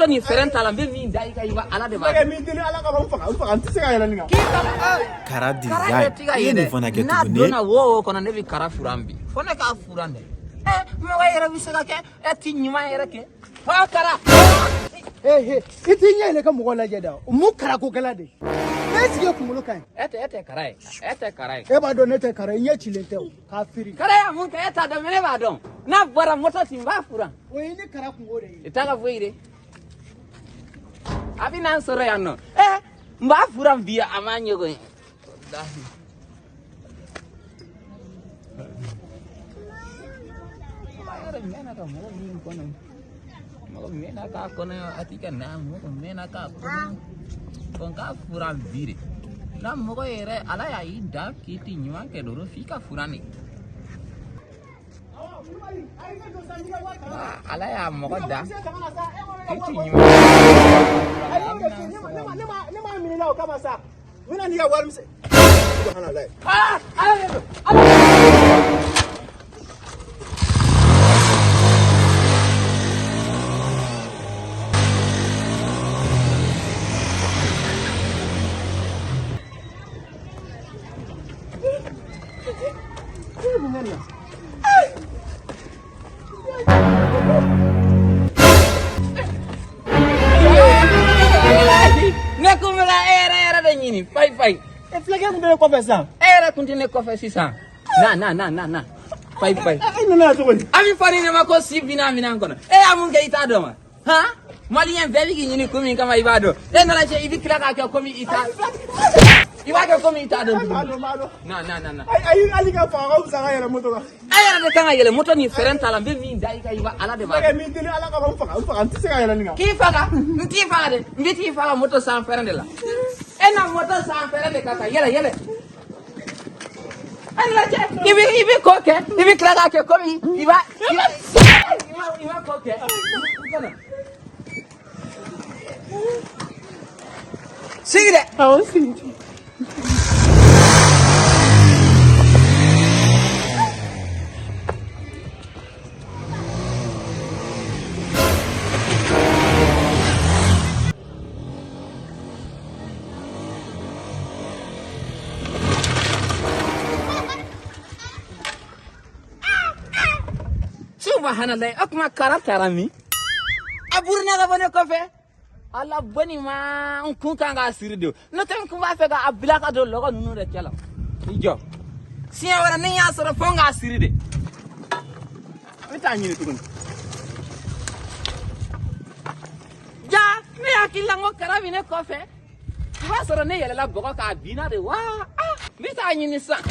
Ni fɛrɛn t'a la, n bɛ min da i kan, i b'a Ala de b'a dɔn. Min deli Ala ka n faga, n faga, n tɛ se ka yɛlɛ nin kan. Kara design i ye nin fana kɛ n'a tuguni. Donna wo kɔnɔ, ne bɛ kara furan bi, fo ne k'a furan dɛ. Ɛ, mɔgɔ yɛrɛ bɛ se ka kɛ ɛ ti ɲuman yɛrɛ kɛ fo kara. He, i t'i ɲɛ yɛlɛ ka mɔgɔ lajɛ da o mun karakokɛla de ne sigi kunkolo ka ɲi. E tɛ kara ye, e tɛ kara ye. E b'a dɔn ne tɛ kara ye, i ɲɛ cilen tɛ o k'a firi. Kara y'a mun kɛ, e t'a dɔn, mais ne b'a dɔn. N'a bɔra moto ti, n b'a furan. O ye ne kara kungo de ye. I t'a ka foyi de, a bɛ n'an sɔrɔ yan nɔ. Ɛ, n b'a furan bi, a m'a ɲɛ koyi. Walahi. Yɛrɛ mɛnna ka mɔgɔ min kɔnɔ, mɔgɔ mɛnna k'a kɔnɔ, a ti ka na, mɔgɔ mɛnna k'a kɔnɔ ko n k'a furan bi de. Na mɔgɔ yɛrɛ, Ala y'a y'i da k'i ti ɲuman kɛ dɔrɔn, f'i ka furan de. Ala y'a mɔgɔ da k'i ti ɲuman. Ne m'a minɛ o kama sa, n bɛna n'i ka wari misɛn. Subhanallah. Ah, Ala de don, Ala. Ne kun bɛ ka e yɛrɛ yɛrɛ de ɲini, fayi fayi. E fulakɛ kun bɛ ne kɔfɛ sisan. E yɛrɛ kun tɛ ne kɔfɛ sisan. Na na na na na, fayi fayi. E nana yan cogo di? A bɛ fɔ nin de ma ko si binna minɛn kɔnɔ. E y'a mun kɛ, i t'a dɔn wa? Han, maliyɛn bɛɛ bɛ k'i ɲini kun min kama, i b'a dɔn. E nana cɛ, i bɛ tila k'a kɛ komi i t'a, i b'a kɛ komi i t'a dɔn. N b'a dɔn, n b'a dɔn. Na na na na. Ayi ayi, hali ka faga ka fisa ka yɛlɛ moto kan. E yɛrɛ de kan ka yɛlɛ moto ni fɛrɛn t'a la, n bɛ min da i kan, i b'a Ala de b'a Fulakɛ dɔn. min deli Ala ka n faga, n faga, n tɛ se ka yɛlɛ nin kan. K'i faga, n t'i faga dɛ, n bɛ t'i faga moto san fɛrɛn de la. E na moto san fɛrɛn de kan ka yɛlɛ yɛlɛ. E nana cɛ, i bɛ ko kɛ, i bɛ tila k'a kɛ komi i b'a i b'a i ma ko kɛ. Sigi dɛ. Awɔ, n sigi. Subhanallah, o kuma kara taara min? A buruna ka bɔ ne kɔfɛ. Ala bɔni ma, n kun kan k'a siri de, n'o tɛ n kun b'a fɛ k'a bila ka don lɔgɔ ninnu de cɛ la. I jɔ, siɲɛ wɛrɛ ni n y'a sɔrɔ, fo n k'a siri de. N bɛ taa ɲini tuguni. Ja, ne hakili la n ko kara bɛ ne kɔfɛ, i b'a sɔrɔ ne yɛlɛla bɔgɔ k'a binna de wa. Ah, n bɛ taa ɲini sisan.